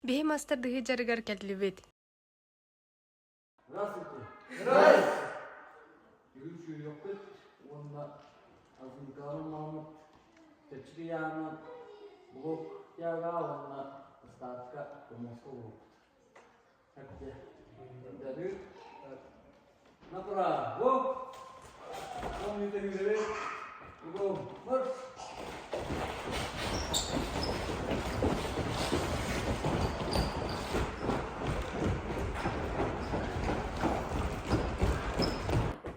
Биһи мастардыһыы дьарыгар кэллибит. Здравствуйте! Здравствуйте! Бүгүн сүүрүөхпүт уонна Азмикалан мааммыт чэпчэки ыйааһынан блок тяга уонна остатка помоска уурбут. Эптэ. Дәлүү. Направо! Помните үүрэр. Угол. Марш!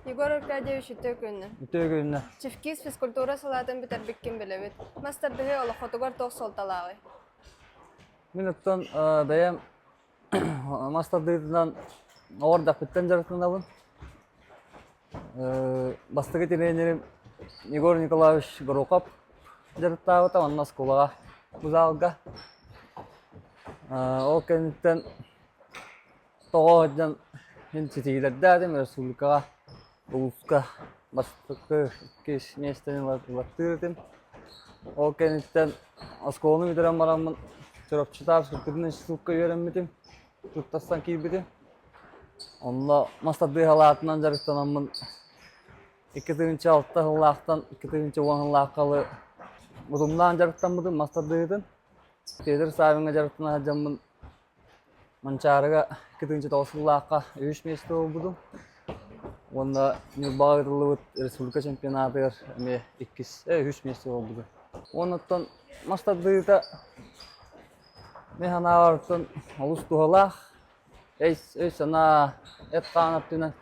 Егор Аркадьевич үтүө күнү. Үтүө күнү. Чифкис физкультура салаатын бүтэрбиккин билэбит. Мас тардыһыы олоххотугар туох суолталааҕый? Мин оттон бэйэм мас тардыытынан оҕо эрдэхпиттэн дьарыктанабын. Бастакы тренерим Егор Николаевич Горохов дьарыктаабыта манна оскуолаҕа бу залга. Ол кэнниттэн тоҕо сылдьан мин ситиһиилэрдээтим республикаҕа улууска бастакы иккис миэстэни ылаттыыр этим. Ол кэнниттэн оскуоланы бүтэрэн бараммын Чурапчытааҕы физкультурнай институкка үөрэммитим, туттарсан киирбитим. Онно мас тардыһалаатынан дьарыктанаммын 2006 сыллаахтан 2010 сыллаахха дылы утумнаан дьарыктаммытым мас тардыһыытын. Петр Савиҥҥа дьарыктана сылдьаммын Манчаарыга 2009 сыллаахха үһүс миэстэ буолбутум. Уонна Ньурбаҕа ыытыллыбыт республика чемпионатыгар эмиэ иккис, үһүс миэстэ буолбутум. Уонна оттон мас тардыыта мин санаабар оттон олус туһалаах. Өй-санаа, эт-хаан өттүнэн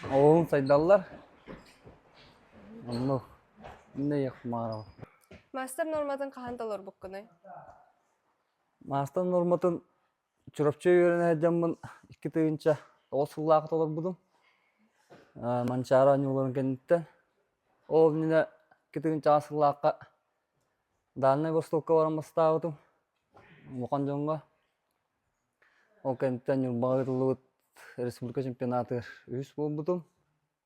олуһун сайдаллар. Оннук. Иннэ баҕарабын. Маастар нуорматын хаһан толорбуккунуй? Маастар нуорматын Чурапчы үөрэнэ сылдьаммын 2009 сыллаахха толорбутум. Манчаары оонньууларын кэнниттэн. Ол иннинэ 2008 сыллаахха Дальнай Востокка баран бастаабытым улахан дьоҥҥо. Ол кэнниттэн Ньурбаҕа ыытыллыбыт республика чемпионатыгар үһүс буолбутум.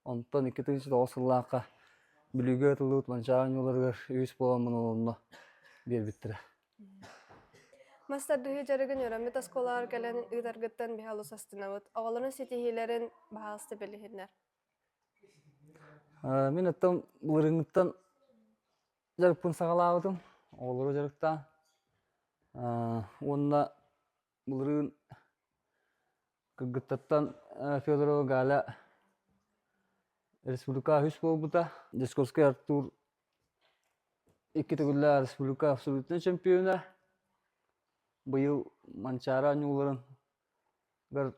Онтон 2009 сыллаахха Бүлүүгэ ыытыллыбыт Манчаары оонньууларыгар үһүс буоламмын онно биэрбиттэрэ. Мас тардыһыы дьарыгын үөрэммит оскуолаҕар кэлэн ыытаргыттан биһи олус астынабыт. Оҕолорун ситиһиилэрин баһаалыста билиһиннэр. Мин оттон былырыыҥҥыттан дьарыкпын саҕалаабытым, оҕолору дьарыктаан. Уонна Былырыын кыргыттартан Федорова Галя республика үһүс буолбута. Дьячковскай Артур икки төгүллээх республика абсолютнай чемпиона. Быйыл Манчаары оонньууларын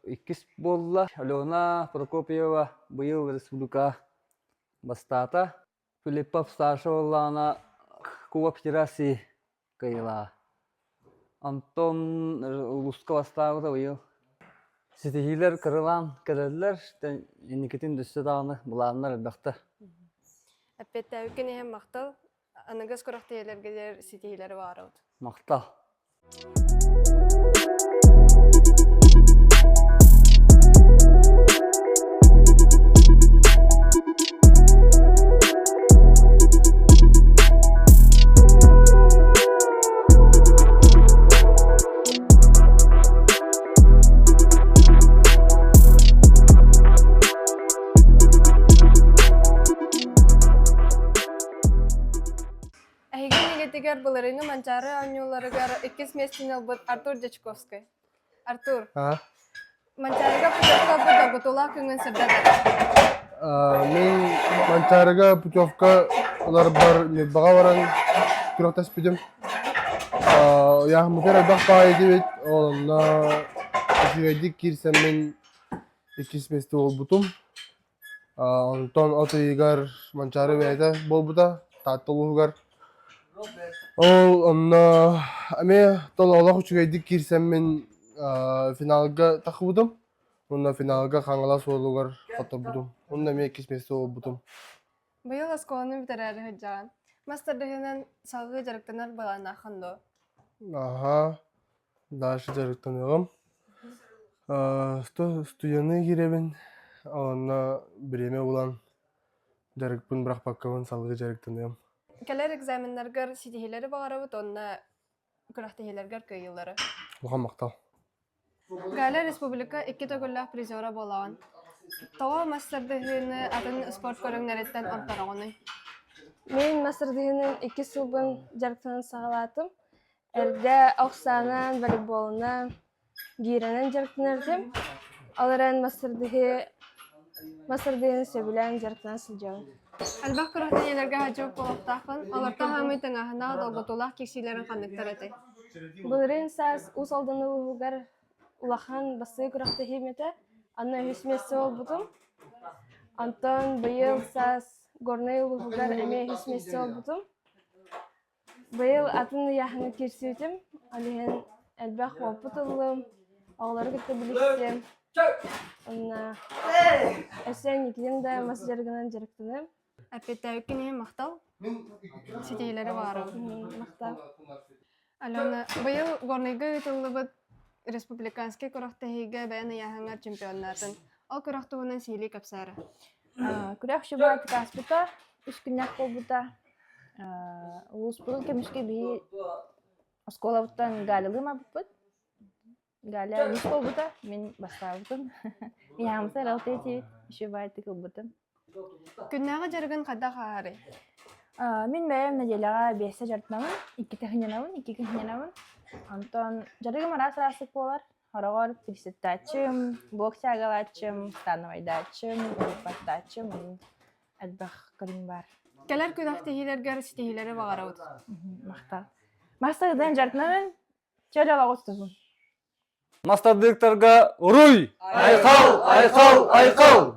иккис буолла. Алена Прокопьева быйыл республика бастаата. Филиппов Саша буоллаҕына Кубок Федерации кыайыылааҕа. Антон улууска бастаабыта быйыл. Ситиһиилэр кыралаан кэлэллэр, инникитин өссө даҕаны былааннар элбэхтэр. Эппиэттээбиккин иһин махтал. Аныгыс күрэхтэһиилэргэр ситиһиилэри баҕарабыт. Махтал. Эһиги иннигитигэр былырыыҥҥы Манчаары оонньууларыгар иккис миэстэни ылбыт Артур Дьячковскай. Артур, Манчаарыга путевка ылбыт долгутуулаах күҥҥүн сырдатар. Мин Манчаарыга путевка ыларбар Ньурбаҕа баран күрэхтэспитим. Ыйааһыммытыгар элбэх баҕайы этибит. Ол онно үчүгэйдик киирсэммин иккис миэстэ буолбутум. Онтон от ыйыгар Манчаары бэйэтэ буолбута Таатта улууһугар. Ол онно эмиэ толоолоох үчүгэйдик киирсэммин финалга тахсыбытым. Уонна финалга Хаҥалас уолугар хотторбутум. Онно эмиэ иккис миэстэ буолбутум. Быйыл оскуоланы бүтэрээри сылдьаҕын. Мас тардыһыынан салгыы дьарыктанар былааннааххын дуо? Аһаа, Дальше дьарыктаныаҕым. Студенныы киирэбин, онно бириэмэ булан дьарыкпын бырахпаккабын салгыы дьарыктаныам. Кэлэр экзаменнаргар ситиһиилэри баҕарабыт уонна күрэхтэһиилэргэр кыайыылары. Улахан махтал. Галя республика икки төгүллээх призера буолаҕын. Тоҕо мас тардыһыыны атын спорт көрүҥнэриттэн ордороҕунуй? Мин мас тардыһыынан икки сылбын дьарыктанан саҕалаатым. Эрдэ ох саанан, волейболунан, гиирэнэн дьарыктанар этим. Ол эрэн мас тардыһыы мас тардыһыыны сөбүлээн дьарыктана сылдьабын. Элбэх күрэхтэһиилэргэ сылдьыбыт буолуохтааххын. Олортон хаамыы тыҥааһыннаах, долгутуулаах киирсиилэрин ханныктар этэй? Былырыын саас Уус Алдан улууһугар улахан бастакы күрэхтэһиим этэ. Анна үһүс миэстэ буолбутум. Онтон быйыл саас Горнай улууһугар эмиэ үһүс миэстэ буолбутум. Быйыл атын ыйааһыҥҥа киирсибитим, ол иһин элбэх уопут ыллым, оҕолору кытта билистим. Уонна өссө инникитин да мас дьарыгынан дьарыктаныам. Эппиэттээбиккин иһин махтал. Ситиһиилэри баҕарабын. Махтал. Алена, быйыл Горнайга ыытыллыбыт республиканскай күрэхтэһиигэ бэйэн ыйааһыҥҥар чемпионнаатын. Ол күрэх туһунан сиһилии кэпсээрэ. Күрэх шубаатык ааспыта, үс күннээх буолбута. Улууспутун көмүскэ биһи оскуолабыттан Галялыын барбыппыт. Галя үс буолбута, мин бастаабытым. Ыйааммыта эрэлтэй этибит, еще баайтык ылбытым. Күннээҕи дьарыгын хайдах ааһарый? Мин бэйэм нэдиэлэҕэ биэстэ дьарыктанабын, иккитэ сынньанабын, икки күн сынньанабын. Онтон дьарыгым араас-араастык буолар. Хороҕор приседтааччым, бокс тягалааччым, становайдааччым, группаттааччым, элбэх көрүҥ баар. Кэлэр күрэхтэһиилэргэр ситиһиилэри баҕарабыт. Махтал. Мастарыдан дьарыктанабын, чөл олоҕу тутуһун. Мастардыктарга уруй! Айхал! Айхал! Айхал!